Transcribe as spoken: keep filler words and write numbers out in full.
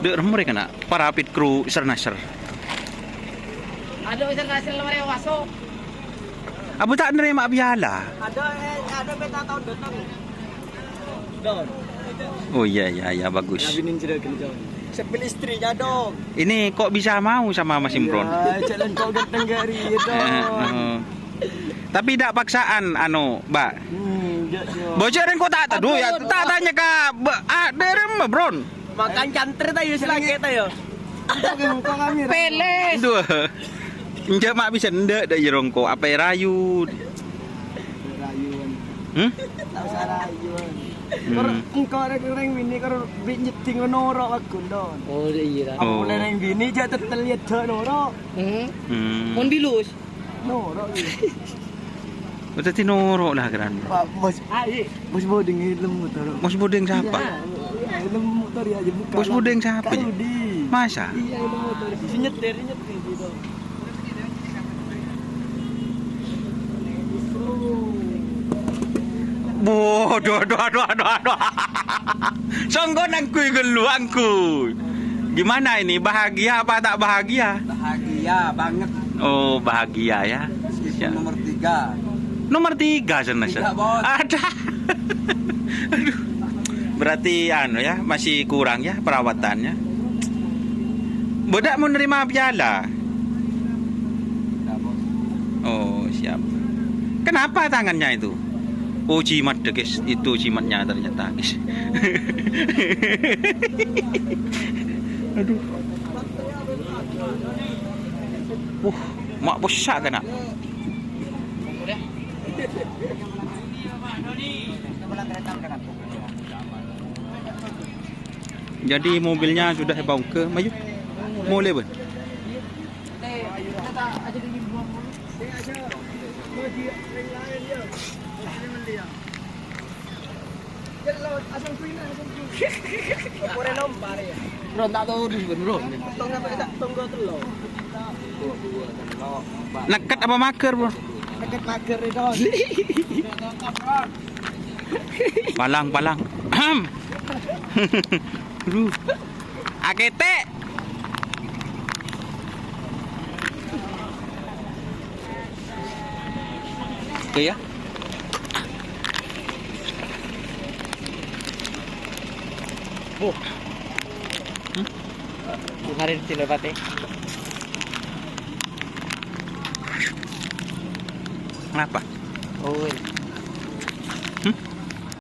Dek remmer kana para pit kru Sernasr. Ada Sernasr lama waso. Apa tak nerima piala? Ada, eh, ada peta tahun datang. Don. Oh iya, iya, iya, bagus. Nabinin juragan, Don. Sepil istrinya, Don. Ini kok bisa mau sama Mas Imron? Ya, jalan kok ganteng gari, Don. Eh, eh. Tapi tidak paksaan, anu, Mbak. Hmm, enggak, Don. Bocor engko tak tahu ya, tak tanya ke Mbak, ah, derem, Bron. Makan canter ta yo selagi ta yo. Itu kan kok kami. Peles. Duh. Enjak mak bisa ndak dak jerongko apa rayu. Rayuan. Hmm? Tak usah rayuan. Hmm. Kor engko rek-rek mini kor bi nyeting noro wakun, Don. Oh, iya. Oh. Aku neng bini jek tetel yeddo noro. Hmm. Hmm. Mon bilus. Noro. Berarti noro lah kan. Pak, Bos. Ah, iya. Bos Bodeng ilmu motor. Bos Bodeng siapa? Iya, ilmu motor ya, aja buka. Bos Bodeng siapa? Karudi. Masa? Iya, ilmu motor. Si nyetir, nyetir gitu. Bodoh, doh, doh, doh, doh. Songko nangkui gelu angkui. Gimana ini? Bahagia apa tak bahagia? Bahagia banget. Oh, bahagia ya. Meskipun nomor tiga. Nomor tiga sana. Tidak, Bos. Ada. Aduh. Berarti anu ya, masih kurang ya perawatannya. Bedak mau nerima piala. Oh, siap. Kenapa tangannya itu? Oh, jimat deh, guys. Itu jimatnya ternyata, guys. Aduh. Uh, mak pusat kena. Jadi mobilnya sudah bongkar, maju. Mulai, Bun. Bro, tak tahu di bro. Neket apa mager, Bro? Neket mager itu. Palang, palang. Ahem. Aduh. Akete. Oke ya. Oh. Hmm? Kemarin sih lewat ya. Kenapa? Oh, iya.